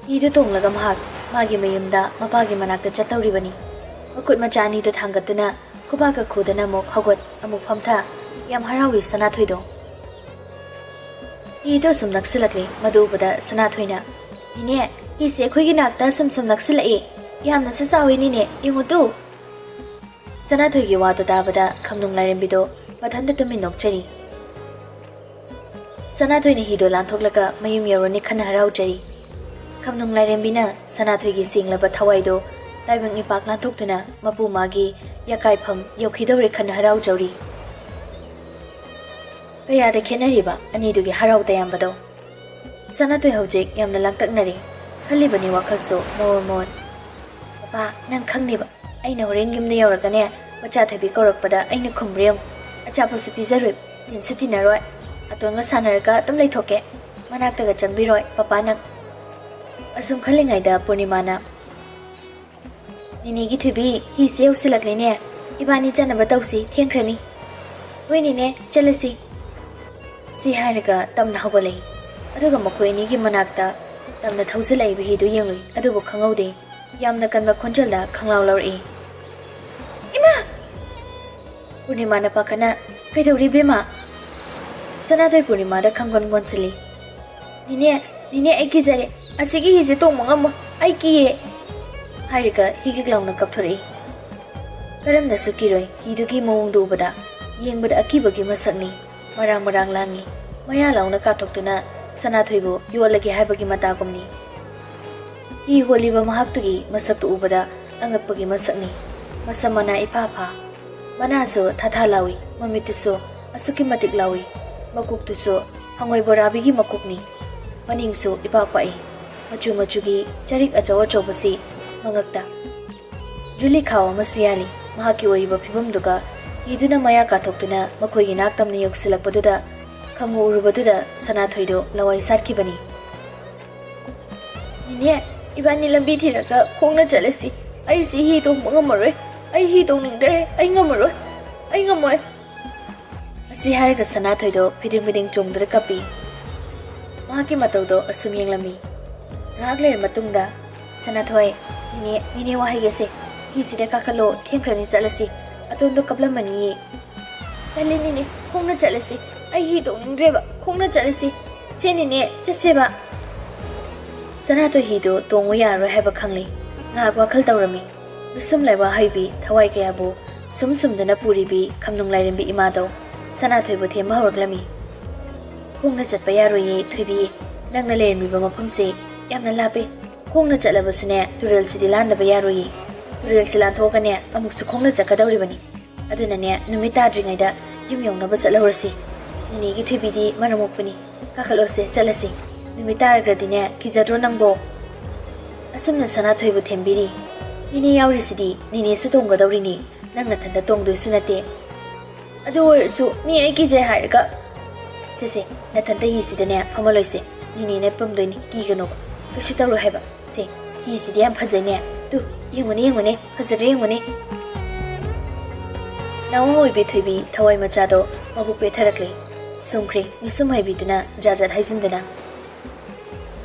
ꯍꯤꯗꯨ ꯇꯣꯡꯂꯒ ꯃꯍꯥꯛ ꯃꯥꯒꯤ ꯃꯌꯨꯝꯗ ꯃꯄꯥꯒꯤ ꯃꯅꯥꯛꯇ ꯆꯠꯇꯧꯔꯤꯕꯅꯤ꯫ ꯃꯈꯨꯠ ꯃꯆꯥ ꯑꯅꯤꯗꯨ ꯊꯥꯡꯒꯠꯇꯨꯅ ꯈꯨꯕꯥꯛꯀ ꯈꯨꯗꯅ ꯑꯃꯨꯛ ꯍꯧꯒꯠ ꯑꯃꯨꯛ ꯐꯝꯊ꯫ ꯌꯥꯝ ꯍꯔꯥꯎꯏ ꯁꯅꯥꯊꯣꯏꯗꯣ꯫ ꯍꯤꯗꯣ ꯁꯨꯝ ꯅꯛꯁꯤꯜꯂꯛꯂꯦ꯫ ꯃꯗꯨ ꯎꯕꯗ ꯁꯅꯥꯊꯣꯏꯅ, "ꯏꯅꯦ, ꯍꯤꯁꯦ ꯑꯩꯈꯣꯏꯒꯤ ꯅꯥꯛꯇ ꯁꯨꯝ ꯁꯨꯝ ꯅꯛꯁꯤꯜꯂꯛꯏ꯫ ꯌꯥꯝꯅꯁꯨ ꯆꯥꯎꯏꯅꯤꯅꯦ, ꯌꯦꯡꯉꯨ ꯇꯨ!" ꯁꯅꯥꯊꯣꯏꯒꯤ ꯋꯥꯗꯣ ꯇꯥꯕꯗ ꯈꯝꯅꯨꯡ ꯂꯥꯏꯔꯦꯝꯕꯤꯗꯣ ꯃꯊꯟꯇ ꯇꯨꯃꯤꯟ ꯅꯣꯛꯆꯔꯤ꯫ ꯁꯅꯥꯊꯣꯏꯅ ꯍꯤꯗꯣ ꯂꯥꯟꯊꯣꯛꯂꯒ ꯃꯌꯨꯝ ꯌꯧꯔꯅꯤ ꯈꯟꯅ ꯍꯔꯥꯎꯖꯔꯤ꯫ ꯈꯝꯅꯨꯡ ꯂꯥꯏꯔꯦꯝꯕꯤꯅ ꯁꯅꯥꯊꯣꯏꯒꯤ ꯁꯦꯡꯂꯕ ꯊꯋꯥꯏꯗꯣ ꯇꯥꯏꯕꯪ ꯏꯄꯥꯛ ꯂꯥꯟꯊꯣꯛꯇꯨꯅ ꯃꯄꯨ ꯃꯥꯒꯤ ꯌꯥꯀꯥꯏꯐꯝ ꯌꯧꯈꯤꯗꯧꯔꯦ ꯈꯟꯅ ꯍꯔꯥꯎꯖꯧꯔꯤ꯫ ꯀꯌꯥꯗ ꯈꯦꯠꯅꯔꯤꯕ ꯑꯅꯤꯗꯨꯒꯤ ꯍꯔꯥꯎ ꯇꯌꯥꯝꯕꯗꯣ! ꯁꯅꯥꯊꯣꯏ ꯍꯧꯖꯤꯛ ꯌꯥꯝꯅ ꯂꯥꯡꯇꯛꯅꯔꯦ꯫ ꯈꯜꯂꯤꯕꯅꯤ ꯋꯥꯈꯜꯁꯨ ꯃꯑꯣꯟ ꯃꯑꯣꯟ꯫ "ꯄꯄꯥ, ꯅꯪ ꯈꯪꯅꯦꯕ, ꯑꯩꯅ ꯍꯣꯔꯦꯟ ꯌꯨꯝꯗ ꯌꯧꯔꯒꯅꯦ, ꯃꯆꯥ ꯊꯣꯏꯕꯤ ꯀꯧꯔꯛꯄꯗ ꯑꯩꯅ ꯈꯨꯝꯕ꯭ꯔꯥ ꯌꯦꯡꯉꯨ꯫ ꯑꯆꯥꯄꯣꯠꯁꯨ ꯄꯤꯖꯔꯣꯏ, ꯇꯤꯟꯁꯨ ꯇꯤꯟꯅꯔꯣꯏ, ꯑꯇꯣꯟꯒ ꯁꯥꯟꯅꯔꯒ ꯑꯗꯨꯝ ꯂꯩꯊꯣꯛꯀꯦ꯫ ꯃꯅꯥꯛꯇꯒ ꯆꯪꯕꯤꯔꯣꯏ ꯄꯄꯥ ꯅꯪ"꯫ ꯑꯁꯨꯝ ꯈꯜꯂꯤꯉꯩꯗ ꯄꯨꯔꯅꯤꯃꯥꯅ, "ꯅꯦꯅꯦꯒꯤ ꯊꯣꯏꯕꯤ, ꯍꯤꯁꯦ ꯌꯧꯁꯤꯜꯂꯛꯂꯦꯅꯦ꯫ ꯏꯕꯥꯅꯤ ꯆꯠꯅꯕ ꯇꯧꯁꯤ, ꯊꯦꯡꯈ꯭ꯔꯅꯤ꯫" "ꯍꯣꯏ ꯅꯦꯅꯦ, ꯆꯠꯂꯁꯤ꯫" ꯁꯤ ꯍꯥꯏꯔꯒ ꯇꯞꯅ ꯍꯧꯒꯠꯂꯛꯏ꯫ ꯑꯗꯨꯒ ꯃꯈꯣꯏ ꯑꯅꯤꯒꯤ ꯃꯅꯥꯛꯇ ꯇꯞꯅ ꯊꯧꯖꯤꯜꯂꯛꯏꯕ ꯍꯤꯗꯨ ꯌꯦꯡꯂꯨꯏ꯫ ꯑꯗꯨꯕꯨ ꯈꯪꯍꯧꯗꯦ꯫ ꯌꯥꯝꯅ ꯀꯟꯕ ꯈꯣꯟꯖꯦꯜꯗ ꯈꯪꯂꯥꯎ ꯂꯧꯔꯛꯏ, "ꯏꯃꯥ!" ꯄꯨꯔꯅꯤꯃꯥꯅ ꯄꯥꯈꯠꯅ, "ꯀꯩꯗꯧꯔꯤ ꯏꯕꯦꯝꯃ?" ꯁꯅꯥꯊꯣꯏ ꯄꯨꯔꯅꯤꯃꯥꯗ ꯈꯪꯒꯣꯟ ꯒꯣꯟꯁꯤꯜꯂꯤ꯫ "ꯅꯦꯅꯦ, ꯅꯦꯅꯦ, ꯑꯩ ꯀꯤꯖꯔꯦ꯫ ꯑꯁꯤꯒꯤ ꯍꯤꯁꯦ ꯇꯣꯡꯕ ꯉꯝꯃꯣꯏ꯫ ꯑꯩ ꯀꯤꯌꯦ!" ꯍꯥꯏꯔꯒ ꯍꯤꯒꯤꯛ ꯂꯥꯎꯅ ꯀꯞꯊꯣꯔꯛꯏ꯫ ꯀꯔꯝꯅꯁꯨ ꯀꯤꯔꯣꯏ, ꯍꯤꯗꯨꯒꯤ ꯃꯑꯣꯡꯗꯨ ꯎꯕꯗ꯫ ꯌꯦꯡꯕꯗ ꯑꯀꯤꯕꯒꯤ ꯃꯁꯛꯅꯤ꯫ ꯃꯔꯥꯡ ꯃꯔꯥꯡ ꯂꯥꯡꯉꯤ꯫ ꯃꯌꯥ ꯂꯥꯎꯅ ꯀꯥꯊꯣꯛꯇꯨꯅ ꯁꯅꯥꯊꯣꯏꯕꯨ ꯌꯣꯜꯂꯒꯦ ꯍꯥꯏꯕꯒꯤ ꯃꯇꯥꯒꯨꯝꯅꯤ꯫ ꯍꯤ ꯍꯣꯜꯂꯤꯕ ꯃꯍꯥꯛꯇꯨꯒꯤ ꯃꯁꯛꯇꯨ ꯎꯕꯗ ꯑꯉꯛꯄꯒꯤ ꯃꯁꯛꯅꯤ꯫ ꯃꯁꯝ ꯃꯅꯥ ꯏꯐꯥ ꯐꯥ꯫ ꯃꯅꯥꯁꯨ ꯊꯥ ꯊꯥ ꯂꯥꯎꯏ꯫ ꯃꯃꯤꯠꯇꯨꯁꯨ ꯑꯁꯨꯛꯀꯤ ꯃꯇꯤꯛ ꯂꯥꯎꯏ꯫ ꯃꯀꯣꯛꯇꯨꯁꯨ ꯍꯉꯣꯏ ꯕꯣꯔꯥꯕꯤꯒꯤ ꯃꯀꯣꯛꯅꯤ꯫ ꯃꯅꯤꯡꯁꯨ ꯏꯄꯥꯛ ꯄꯥꯛꯏ꯫ ꯃꯆꯨ ꯃꯆꯨꯒꯤ ꯆꯔꯤꯛ ꯑꯆꯧ ꯑꯆꯧꯕꯁꯤ ꯃꯉꯛꯇ꯫ ꯖꯨꯂꯤ ꯈꯥꯎ ꯑꯃꯁꯨ ꯌꯥꯜꯂꯤ꯫ ꯃꯍꯥꯛꯀꯤ ꯑꯣꯏꯔꯤꯕ ꯐꯤꯕꯝꯗꯨꯒ ꯍꯤꯗꯨꯅ ꯃꯌꯥ ꯀꯥꯊꯣꯛꯇꯨꯅ ꯃꯈꯣꯏꯒꯤ ꯅꯥꯛ ꯇꯝꯅ ꯌꯧꯁꯤꯜꯂꯛꯄꯗꯨꯗ ꯈꯪꯎ ꯎꯔꯨꯕꯗꯨꯗ ꯁꯅꯥꯊꯣꯏꯗꯣ ꯂꯋꯥꯏ ꯁꯥꯠꯈꯤꯕꯅꯤ꯫ "ꯅꯦꯅꯦ, ꯏꯕꯥꯅꯤ ꯂꯝꯕꯤ ꯊꯤꯔꯒ ꯈꯣꯡꯅ ꯆꯠꯂꯁꯤ꯫ ꯑꯩꯁꯤ ꯍꯤ ꯇꯣꯡꯕ ꯉꯝꯃꯔꯣꯏ꯫ ꯑꯩ ꯍꯤ ꯇꯣꯡꯅꯤꯡꯗꯔꯦ꯫ ꯑꯩ ꯉꯝꯃꯔꯣꯏ꯫ ꯑꯩ ꯉꯝꯃꯣꯏ꯫" ꯑꯁꯤ ꯍꯥꯏꯔꯒ ꯁꯅꯥꯊꯣꯏꯗꯣ ꯐꯤꯗꯤꯡ ꯐꯤꯗꯤꯡ ꯆꯣꯡꯗꯨꯅ ꯀꯞꯄꯤ꯫ ꯃꯍꯥꯛꯀꯤ ꯃꯇꯧꯗꯣ ꯑꯁꯨꯝ ꯌꯦꯡꯂꯝꯃꯤ꯫ ꯉꯥꯏꯍꯥꯛ ꯂꯩꯔ ꯃꯇꯨꯡꯗ, "ꯁꯅꯥꯊꯣꯏ, ꯅꯦꯅꯦ, ꯅꯦꯅꯦ ꯋꯥ ꯍꯥꯏꯒꯦꯁꯦ꯫ "ꯍꯤꯁꯤꯗ ꯀꯥꯈꯠꯂꯣ, ꯊꯦꯡꯈ꯭ꯔꯅꯤ, ꯆꯠꯂꯁꯤ꯫ ꯑꯇꯣꯟꯗꯣ ꯀꯞꯂꯝꯃꯅꯤꯌꯦ꯫" "ꯇꯜꯂꯦ ꯅꯦꯅꯦ, ꯈꯣꯡꯅ ꯆꯠꯂꯁꯤ꯫ ꯑꯩ ꯍꯤ ꯇꯣꯡꯅꯤꯡꯗ꯭ꯔꯦꯕ, ꯈꯣꯡꯅ ꯆꯠꯂꯁꯤ꯫ ꯁꯦ ꯅꯦꯅꯦ, ꯆꯠꯁꯦꯕ꯫" ꯁꯅꯥꯊꯣꯏ ꯍꯤꯗꯨ ꯇꯣꯡꯉꯨ ꯌꯥꯔꯔꯣꯏ ꯍꯥꯏꯕ ꯈꯪꯂꯤ꯫ ꯉꯥꯏꯍꯥꯛ ꯋꯥꯈꯜ ꯇꯧꯔꯝꯃꯤ꯫ ꯃꯤꯁꯨꯝ ꯂꯥꯏꯋꯥ ꯍꯩꯕꯤ, ꯊꯋꯥꯏ ꯀꯌꯥꯕꯨ ꯁꯨꯝ ꯁꯨꯝꯗꯨꯅ ꯄꯨꯔꯤꯕꯤ ꯈꯝꯅꯨꯡ ꯂꯥꯏꯔꯦꯝꯕꯤ ꯏꯃꯥꯗꯣ ꯁꯅꯥꯊꯣꯏꯕꯨ ꯊꯦꯝꯕ ꯍꯧꯔꯛꯂꯝꯃꯤ꯫ "ꯈꯣꯡꯅ ꯆꯠꯄ ꯌꯥꯔꯣꯏꯌꯦ ꯊꯣꯏꯕꯤ, ꯅꯪꯅ ꯂꯩꯔꯝꯃꯤꯕ ꯃꯐꯝꯁꯦ ꯌꯥꯝꯅ ꯂꯥꯞꯄꯦ꯫ ꯈꯣꯡꯅ ꯆꯠꯂꯕꯁꯨꯅꯦ, ꯇꯨꯔꯦꯜꯁꯤꯗꯤ ꯂꯥꯟꯗꯕ ꯌꯥꯔꯣꯏꯌꯦ꯫ ꯇꯨꯔꯦꯜꯁꯤ ꯂꯥꯟꯊꯣꯛꯑꯒꯅꯦ, ꯑꯃꯨꯛꯁꯨ ꯈꯣꯡꯅ ꯆꯠꯀꯗꯧꯔꯤꯕꯅꯤ꯫ ꯑꯗꯨꯅꯅꯦ, ꯅꯨꯃꯤꯠ ꯇꯥꯗ꯭ꯔꯤꯉꯩꯗ ꯌꯨꯝ ꯌꯧꯅꯕ ꯆꯠꯍꯧꯔꯁꯤ꯫ ꯅꯦꯅꯦꯒꯤ ꯊꯣꯏꯕꯤꯗꯤ ꯃꯔꯝ ꯃꯣꯛꯄꯅꯤ꯫ ꯀꯥꯈꯠꯂꯣꯁꯦ, ꯆꯠꯂꯁꯤ꯫ ꯅꯨꯃꯤꯠ ꯇꯥꯔꯒꯗꯤꯅꯦ, ꯀꯤꯖꯗ꯭ꯔꯣ ꯅꯪꯕꯣ?" ꯑꯁꯨꯝꯅ ꯁꯅꯥꯊꯣꯏꯕꯨ ꯊꯦꯝꯕꯤꯔꯤ꯫ "ꯅꯦꯅꯦ ꯌꯥꯎꯔꯤꯁꯤꯗꯤ, ꯅꯦꯅꯦꯁꯨ ꯇꯣꯡꯒꯗꯧꯔꯤꯅꯤ꯫ ꯅꯪ ꯅꯊꯟꯇ ꯇꯣꯡꯗꯣꯏꯁꯨ ꯅꯠꯇꯦ꯫ ꯑꯗꯨ ꯑꯣꯏꯔꯁꯨ ꯃꯤ ꯑꯩ ꯀꯤꯖꯩ ꯍꯥꯏꯔꯒ꯫" "ꯁꯦ ꯁꯦ, ꯅꯊꯟꯇ ꯍꯤꯁꯤꯗꯅꯦ ꯐꯝꯍꯜꯂꯣꯏꯁꯦ꯫ ꯅꯦꯅꯦꯅ ꯄꯝꯗꯣꯏꯅꯤ, ꯀꯤꯒꯅꯣꯕ꯫ ꯀꯩꯁꯨ ꯇꯧꯔꯣꯏ ꯍꯥꯏꯕ꯫ ꯁꯦ, ꯍꯤꯁꯤꯗꯤ ꯌꯥꯝ ꯐꯖꯩꯅꯦ꯫ ꯇꯨ, ꯌꯦꯡꯉꯨꯅꯦ, ꯌꯦꯡꯉꯨꯅꯦ, ꯐꯖꯔꯦ ꯌꯦꯡꯉꯨꯅꯦ꯫" ꯅꯋꯥ ꯑꯣꯏꯕꯤ ꯊꯣꯏꯕꯤ ꯊꯋꯥꯏ ꯃꯆꯥꯗꯣ ꯃꯕꯨꯛ ꯄꯦꯊꯔꯛꯂꯦ꯫ ꯁꯨꯝꯈ꯭ꯔꯦ, ꯃꯤꯁꯨꯝ ꯍꯩꯕꯤꯗꯨꯅ ꯖꯥꯠ ꯖꯥꯠ ꯍꯥꯏꯖꯤꯟꯗꯨꯅ꯫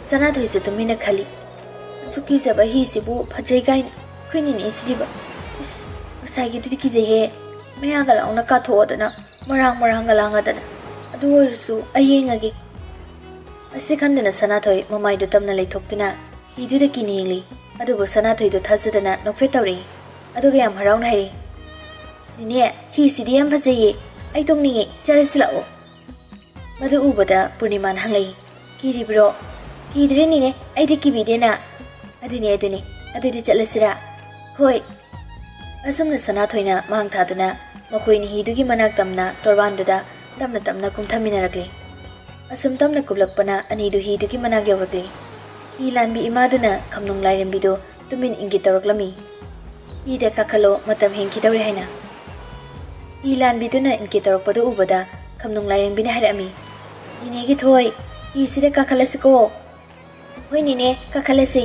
ꯁꯅꯥꯊꯣꯏꯁꯨ ꯇꯨꯃꯤꯟꯅ ꯈꯜꯂꯤ, "ꯑꯁꯨꯛ ꯀꯤꯖꯕ ꯍꯤꯁꯤꯕꯨ ꯐꯖꯩ ꯀꯥꯏꯅ ꯑꯩꯈꯣꯏ ꯅꯦꯅꯦꯁꯤꯗꯤꯕ꯫ ꯏꯁ, ꯉꯁꯥꯏꯒꯤꯗꯨꯗꯤ ꯀꯤꯖꯩꯍꯦ꯫ ꯃꯌꯥꯒ ꯂꯥꯎꯅ ꯀꯥꯊꯣꯛꯑꯗꯅ ꯃꯔꯥꯡ ꯃꯔꯥꯡꯒ ꯂꯥꯡꯉꯗꯅ꯫ ꯑꯗꯨ ꯑꯣꯏꯔꯁꯨ ꯑꯩ ꯌꯦꯡꯉꯒꯦ꯫" ꯑꯁꯤ ꯈꯟꯗꯨꯅ ꯁꯅꯥꯊꯣꯏ ꯃꯃꯥꯏꯗꯨ ꯇꯝꯅ ꯂꯩꯊꯣꯛꯇꯨꯅ ꯍꯤꯗꯨꯗ ꯀꯤꯅ ꯌꯦꯡꯂꯤ꯫ ꯑꯗꯨꯕꯨ ꯁꯅꯥꯊꯣꯏꯗꯨ ꯊꯥꯖꯗꯅ ꯅꯣꯛꯐꯦꯠ ꯇꯧꯔꯛꯏ꯫ ꯑꯗꯨꯒ ꯌꯥꯝ ꯍꯔꯥꯎꯅ ꯍꯥꯏꯔꯛꯏ, "ꯅꯦꯅꯦ, ꯍꯤꯁꯤꯗꯤ ꯌꯥꯝ ꯐꯖꯩꯌꯦ꯫ ꯑꯩ ꯇꯣꯡꯅꯤꯡꯉꯦ, ꯆꯠꯂꯁꯤ ꯂꯥꯛꯑꯣ꯫" ꯃꯗꯨ ꯎꯕꯗ ꯄꯨꯔꯅꯤꯃꯥꯅ ꯍꯪꯂꯛꯏ, "ꯀꯤꯔꯤꯕ꯭ꯔꯣ?" "ꯀꯤꯗ꯭ꯔꯦ ꯅꯦꯅꯦ, ꯑꯩꯗꯤ ꯀꯤꯕꯤꯗꯦꯅ꯫" "ꯑꯗꯨꯅꯦ, ꯑꯗꯨꯅꯦ꯫ ꯑꯗꯨꯗꯤ ꯆꯠꯂꯁꯤꯔꯥ?" "ꯍꯣꯏ꯫" ꯑꯁꯨꯝꯅ ꯁꯅꯥꯊꯣꯏꯅ ꯃꯥꯡ ꯊꯥꯗꯨꯅ ꯃꯈꯣꯏꯅꯤ ꯍꯤꯗꯨꯒꯤ ꯃꯅꯥꯛ ꯇꯝꯅ ꯇꯣꯔꯕꯥꯟꯗꯨꯗ ꯇꯞꯅ ꯇꯞꯅ ꯀꯨꯝꯊꯃꯤꯟꯅꯔꯛꯂꯤ꯫ ꯑꯁꯨꯝ ꯇꯞꯅ ꯀꯨꯝꯂꯛꯄꯅ ꯑꯅꯤꯗꯨ ꯍꯤꯗꯨꯒꯤ ꯃꯅꯥꯛ ꯌꯧꯔꯛꯂꯤ꯫ ꯍꯤ ꯂꯥꯟꯕꯤ ꯏꯃꯥꯗꯨꯅ ꯈꯝꯅꯨꯡ ꯂꯥꯏꯔꯦꯝꯕꯤꯗꯨ ꯇꯨꯃꯤꯟ ꯏꯪꯒꯤꯠ ꯇꯧꯔꯛꯂꯝꯃꯤ꯫ "ꯍꯤꯗ ꯀꯥꯈꯠꯂꯣ, ꯃꯇꯝ ꯍꯦꯟꯈꯤꯗꯧꯔꯦ" ꯍꯥꯏꯅ꯫ ꯍꯤ ꯂꯥꯟꯕꯤꯗꯨꯅ ꯏꯪꯒꯤꯠ ꯇꯧꯔꯛꯄꯗꯨ ꯎꯕꯗ ꯈꯝꯅꯨꯡ ꯂꯥꯏꯔꯦꯝꯕꯤꯅ ꯍꯥꯏꯔꯛꯑꯝꯃꯤ, "ꯅꯦꯅꯦꯒꯤ ꯊꯣꯏ, ꯍꯤꯁꯤꯗ ꯀꯥꯈꯠꯂꯁꯤꯀꯣ꯫" "ꯍꯣꯏ ꯅꯦꯅꯦ, ꯀꯥꯈꯠꯂꯁꯤ꯫"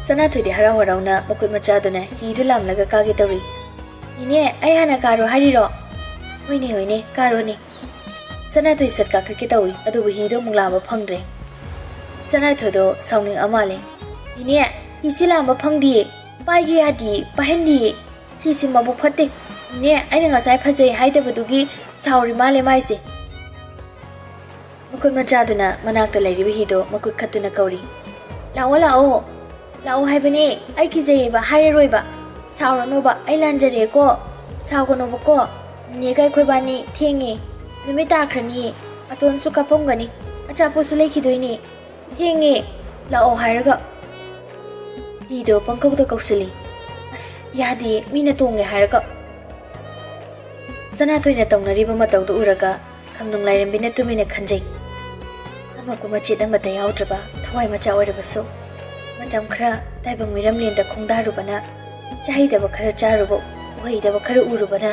ꯁꯅꯥꯊꯣꯏꯗꯤ ꯍꯔꯥꯎ ꯍꯔꯥꯎꯅ ꯃꯈꯨꯠ ꯃꯆꯥꯗꯨꯅ ꯍꯤꯗꯨ ꯂꯥꯝꯂꯒ ꯀꯥꯒꯦ ꯇꯧꯔꯤ꯫ "ꯅꯦꯅꯦ, ꯑꯩ ꯍꯥꯟꯅ ꯀꯥꯔꯣ ꯍꯥꯏꯔꯤꯔꯣ?" "ꯍꯣꯏꯅꯦ, ꯍꯣꯏꯅꯦ, ꯀꯥꯔꯣꯅꯦ꯫" ꯁꯅꯥꯊꯣꯏ ꯁꯠ ꯀꯥꯈꯠꯀꯦ ꯇꯧꯏ, ꯑꯗꯨꯕꯨ ꯍꯤꯗꯣ ꯑꯃꯨꯛ ꯂꯥꯝꯕ ꯐꯪꯗ꯭ꯔꯦ꯫ ꯁꯅꯥꯊꯣꯏꯗꯣ ꯁꯥꯎꯅꯤꯡ ꯃꯥꯜꯂꯦ꯫ "ꯅꯦꯅꯦ, ꯐꯤꯁꯤ ꯂꯥꯝꯕ ꯐꯪꯗꯤꯌꯦ, ꯄꯥꯏꯒꯦ ꯌꯥꯗꯤꯌꯦ, ꯄꯥꯏꯍꯟꯗꯤꯌꯦ꯫ ꯐꯤꯁꯤ ꯃꯕꯨꯛ ꯐꯠꯇꯦ꯫ ꯏꯅꯦ, ꯑꯩꯅ ꯉꯁꯥꯏ ꯐꯖꯩ ꯍꯥꯏꯗꯕꯗꯨꯒꯤ ꯁꯥꯎꯔꯤ ꯃꯥꯜꯂꯦ ꯃꯥꯏꯁꯦ꯫ ꯃꯈꯨꯠ ꯃꯆꯥꯗꯨꯅ ꯃꯅꯥꯛꯇ ꯂꯩꯔꯤꯕ ꯍꯤꯗꯣ ꯃꯈꯨꯠ ꯈꯠꯇꯨꯅ ꯀꯧꯔꯤ꯫ "ꯂꯥꯛꯑꯣ, ꯂꯥꯛꯑꯣ, ꯂꯥꯛꯑꯣ ꯍꯥꯏꯕꯅꯦ, ꯑꯩ ꯀꯤꯖꯩꯌꯦꯕ, ꯍꯥꯏꯔꯔꯣꯏꯕ꯫ ꯁꯥꯎꯔꯅꯣꯕ, ꯑꯩ ꯂꯥꯟꯖꯔꯦꯀꯣ, ꯁꯥꯎꯒꯅꯣꯕꯀꯣ꯫ ꯅꯦꯅꯦꯒ ꯑꯩꯈꯣꯏꯕꯥꯅꯤ ꯊꯦꯡꯉꯦ, ꯅꯨꯃꯤꯠ ꯇꯥꯈ꯭ꯔꯅꯤꯌꯦ, ꯑꯇꯣꯟꯁꯨ ꯀꯥꯞꯄꯝꯒꯅꯤ, ꯑꯆꯥꯄꯣꯠꯁꯨ ꯂꯩꯈꯤꯗꯣꯏꯅꯦ꯫ ꯊꯦꯡꯉꯦ, ꯂꯥꯛꯑꯣ" ꯍꯥꯏꯔꯒ ꯍꯤꯗꯣ ꯄꯪꯀꯧꯗ ꯀꯧꯁꯤꯜꯂꯤ꯫ ꯑꯁ, ꯌꯥꯗꯦ, ꯃꯤꯅ ꯇꯣꯡꯉꯦ ꯍꯥꯏꯔꯒ꯫ ꯁꯅꯥꯊꯣꯏꯅ ꯇꯧꯅꯔꯤꯕ ꯃꯇꯧꯗꯨ ꯎꯔꯒ ꯈꯝꯅꯨꯡ ꯂꯥꯏꯔꯦꯝꯕꯤꯅ ꯇꯨꯃꯤꯟꯅ ꯈꯟꯖꯩ꯫ ꯑꯃꯛꯄ ꯃꯆꯦꯠ ꯑꯃꯠꯇ ꯌꯥꯎꯗ꯭ꯔꯕ ꯊꯋꯥꯏ ꯃꯆꯥ ꯑꯣꯏꯔꯕꯁꯨ, ꯃꯇꯝ ꯈꯔ ꯇꯥꯏꯕꯪ ꯃꯤꯔꯝꯂꯦꯟꯗ ꯈꯣꯡꯗꯥꯔꯨꯕꯅ, ꯆꯥꯍꯩꯗꯕ ꯈꯔ ꯆꯥꯔꯨꯕ, ꯎꯍꯩꯗꯕ ꯈꯔ ꯎꯔꯨꯕꯅ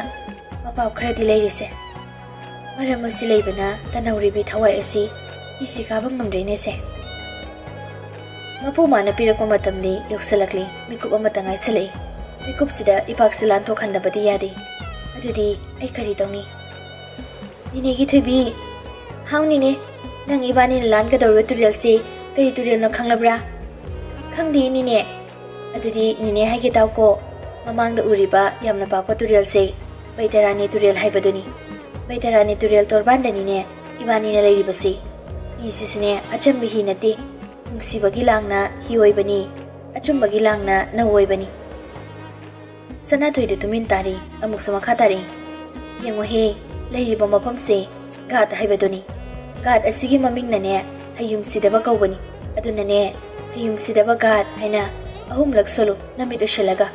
ꯃꯄꯥꯞ ꯈꯔꯗꯤ ꯂꯩꯔꯤꯁꯦ꯫ ꯃꯔꯝ ꯑꯁꯤ ꯂꯩꯕꯅ ꯇꯅꯧꯔꯤꯕꯤ ꯊꯋꯥꯏ ꯑꯁꯤ ꯇꯤꯁꯤ ꯀꯥꯕ ꯉꯝꯗ꯭ꯔꯦꯅꯦꯁꯦ꯫ ꯃꯄꯨ ꯃꯥꯅ ꯄꯤꯔꯛꯄ ꯃꯇꯝꯗꯤ ꯌꯧꯁꯤꯜꯂꯛꯂꯤ꯫ ꯃꯤꯀꯨꯞ ꯑꯃꯇ ꯉꯥꯏꯁꯤꯜꯂꯛꯏ꯫ ꯃꯤꯀꯨꯞꯁꯤꯗ ꯏꯄꯥꯛꯁꯤ ꯂꯥꯟꯊꯣꯛꯍꯟꯗꯕꯗꯤ ꯌꯥꯗꯦ꯫ ꯑꯗꯨꯗꯤ ꯑꯩ ꯀꯔꯤ ꯇꯧꯅꯤ? ꯅꯤꯅꯦꯒꯤ ꯊꯣꯏꯕꯤ꯫ ꯍꯥꯎ ꯅꯤꯅꯦ, ꯅꯪ ꯏꯕꯥꯅꯤꯅ ꯂꯥꯟꯒꯗꯧꯔꯤꯕ ꯇꯨꯔꯦꯜꯁꯤ ꯀꯔꯤ ꯇꯨꯔꯦꯜꯅꯣ ꯈꯪꯂꯕ꯭ꯔꯥ? ꯈꯪꯗꯦ ꯅꯤꯅꯦ꯫ ꯑꯗꯨꯗꯤ ꯅꯤꯅꯦ ꯍꯥꯏꯒꯦ ꯇꯥꯎꯀꯣ, ꯃꯃꯥꯡꯗ ꯎꯔꯤꯕ ꯌꯥꯝꯅ ꯄꯥꯛꯄ ꯇꯨꯔꯦꯜꯁꯦ ꯕꯩꯇꯔꯥꯅꯤ ꯇꯨꯔꯦꯜ ꯍꯥꯏꯕꯗꯨꯅꯤ꯫ ꯕꯩꯇꯔꯥꯅꯤ ꯇꯨꯔꯦꯜ ꯇꯣꯔꯕꯥꯟꯗꯅꯤꯅꯦ ꯏꯕꯥꯅꯤꯅ ꯂꯩꯔꯤꯕꯁꯤ꯫ ꯍꯤꯁꯤꯁꯨꯅꯦ ꯑꯆꯝꯕ ꯍꯤ ꯅꯠꯇꯦ, ꯅꯨꯡꯁꯤꯕꯒꯤ ꯂꯥꯡꯅ ꯍꯤ ꯑꯣꯏꯕꯅꯤ, ꯑꯆꯨꯝꯕꯒꯤ ꯂꯥꯡꯅ ꯅꯧ ꯑꯣꯏꯕꯅꯤ꯫ ꯁꯅꯥꯊꯣꯏꯗꯨ ꯇꯨꯃꯤꯟ ꯇꯥꯔꯤ, ꯑꯃꯨꯛꯁꯨ ꯃꯈꯥ ꯇꯥꯔꯛꯏ꯫ ꯌꯦꯡꯉꯨꯍꯦ, ꯂꯩꯔꯤꯕ ꯃꯐꯝꯁꯦ ꯒꯥꯠ ꯍꯥꯏꯕꯗꯨꯅꯤ꯫ ꯒꯥꯠ ꯑꯁꯤꯒꯤ ꯃꯃꯤꯡꯅꯅꯦ ꯍꯌꯨꯝ ꯁꯤꯗꯕ ꯀꯧꯕꯅꯤ꯫ ꯑꯗꯨꯅꯅꯦ, ꯍꯌꯨꯝ ꯁꯤꯗꯕ ꯒꯥꯠ ꯍꯥꯏꯅ ꯑꯍꯨꯝꯂꯛ ꯁꯣꯜꯂꯨ ꯅꯃꯤꯠ ꯎꯏꯁꯤꯜꯂꯒ꯫